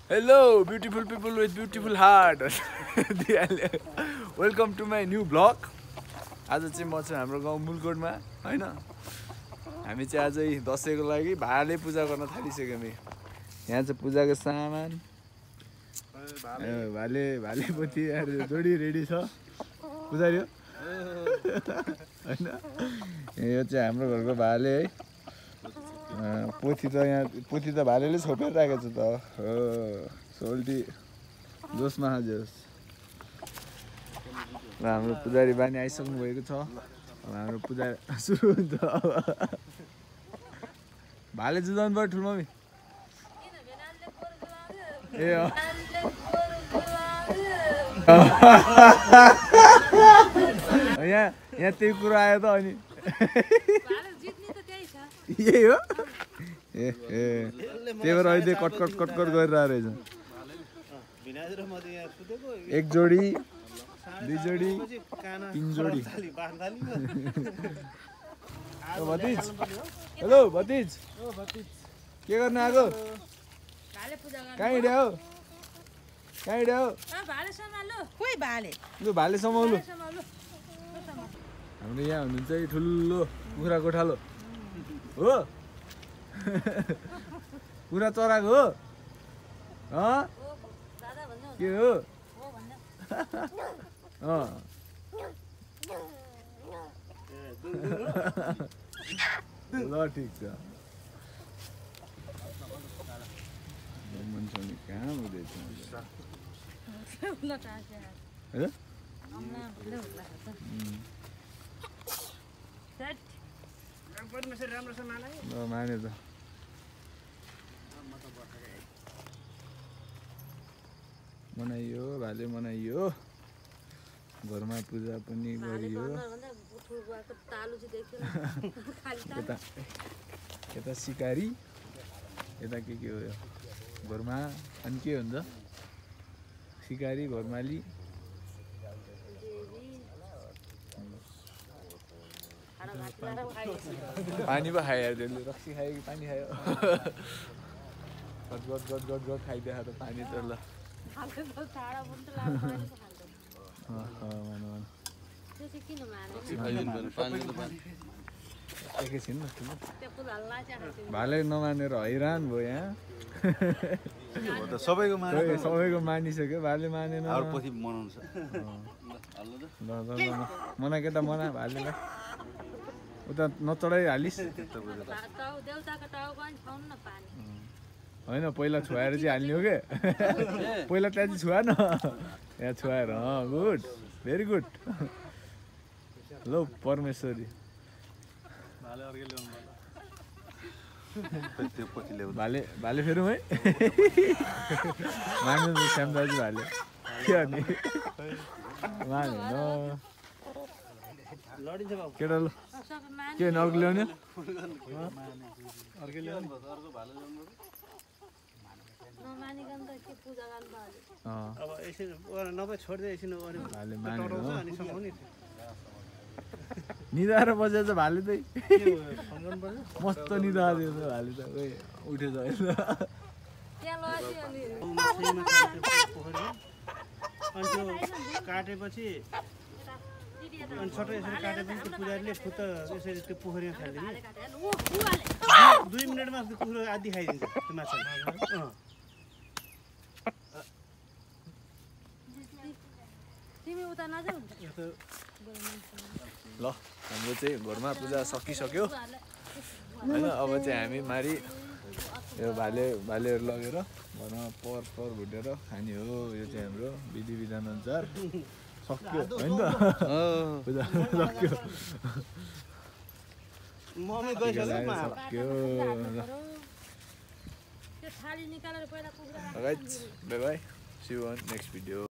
Hello, beautiful people with beautiful heart. Welcome to my new vlog. आज चाहिँ म चाहिँ हाम्रो गाउँ मुलकोटमा हैन हामी चाहिँ आज दशैंको लागि भाले पूजा गर्न थालिसक्यौँ। यहाँ चाहिँ पूजाको सामान भाले पोथी जोडी रेडी छ पुजारी हो हैन। यो चाहिँ हाम्रो घरको भाले है। पोथी त भालेले छोपेर राखेको छ त हो सोल्टी जोसमा जोस। र हाम्रो पुजारी बानी आइसक्नु भएको छ। हाम्रो पूजा सुरु हुन्छ। भाले जुदाउनु पर्यो ठुलो मम्मी ए यहाँ त्यही कुरा आयो त अनि यही हो ए त्यही भएर अहिले कटकट गरिरहेको रहेछ। एक जोडी दुई जोडी तीन जोडी। भतिज हेलो भतिज के गर्न आएको? कहाँ हिँड्या हो लु भाले समाउनु। हाम्रो यहाँ हुनुहुन्छ ठुलो कुखुरा गोठालो हो कुरा चराको हो के हो ल ठिक छ। मान्छे कहाँ हुँदैछ माने त मनाइयो भाले मनाइयो घरमा पूजा पनि गरियो। यता सिकारी यता के हो यो घरमा अनि के हुन्छ सिकारी घरमाली पानी पो खायो त्यसले रक्सी खायो कि पानी खायो गट खाइदिएको त पानी त ल एकैछिन भाले नमानेर हैरान भयो यहाँ सबैको मानिसक्यो भाले मानेन। मना केटा मना भालेलाई उता नचढाइहालिस् होइन पहिला छुवाएर चाहिँ हाल्ने हो क्या पहिला त्यहाँ चाहिँ छुवा न यहाँ छुवाएर गुड भेरी गुड। ल परमेश्वरी भाले फेरौँ है मान्नु श्याम दाजु भाले के गर्ने माने केटा ल के अर्को ल्याउने निदाएर बसेछ भाले चाहिँ मस्त निदाएर भाले त उठेछ काटेपछि अनि छोटो यसरी काटेपछि त्यो पुजारीले फुत्त यसरी त्यो पोखरीमा फालिदिने 2 मिनेटमा त्यो कुखुरा आदि खाइदिन्छ त्यो माछाले। ल हाम्रो चाहिँ घरमा पूजा सकिसक्यो होइन। अब चाहिँ हामी मारी यो भालेहरू लगेर घरमा पर भुटेर खाने हो। यो चाहिँ हाम्रो विधि विधान अनुसार सक्यो होइन त पूजा सक्यो सक्यो। Alright, bye bye. See you on next video.